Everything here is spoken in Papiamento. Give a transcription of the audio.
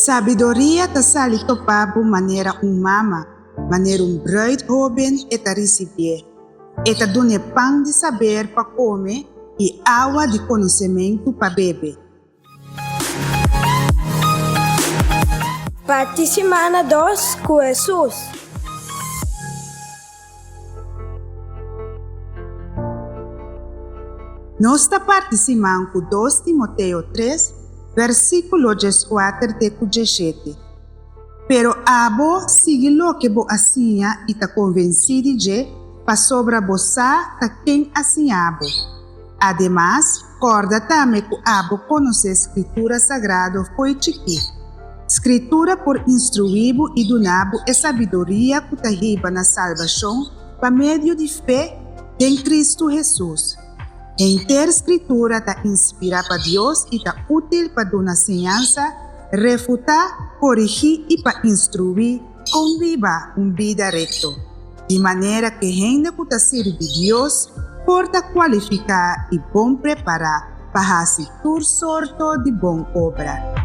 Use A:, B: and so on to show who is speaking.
A: Sabiduria ta sali topa bo manera un mama, manera un brùit hóben e ta risibié. E ta dun'é pan di saber pa kome i awa di konosementu pa bebe.
B: Parti simana dos ku Hesus.
A: Nos ta parti siman ku dos Timoteo tres, versíkulo dieskuater te ku dieshete. Pero abo sigui loke bo a siña i ta konvensí di dje, pasobra bo sa ta ken a siña bo. Ademas, kòrda tambe ku abo konosé Skritura Sagrado fo'i chikí. Skritura por instruí bo i duna bo e sabiduria ku ta hiba na salbashon pa medio di fe den Kristu Hesus. Henter Skritura ta inspirá pa Dios i ta útil pa duna siñansa, refutá, korigí i pa instruí kon biba un bida rekto, di manera ku hende ku ta sirbi Dios por ta kualifiká i bon prepará pa hasi tur sorto di bon obra.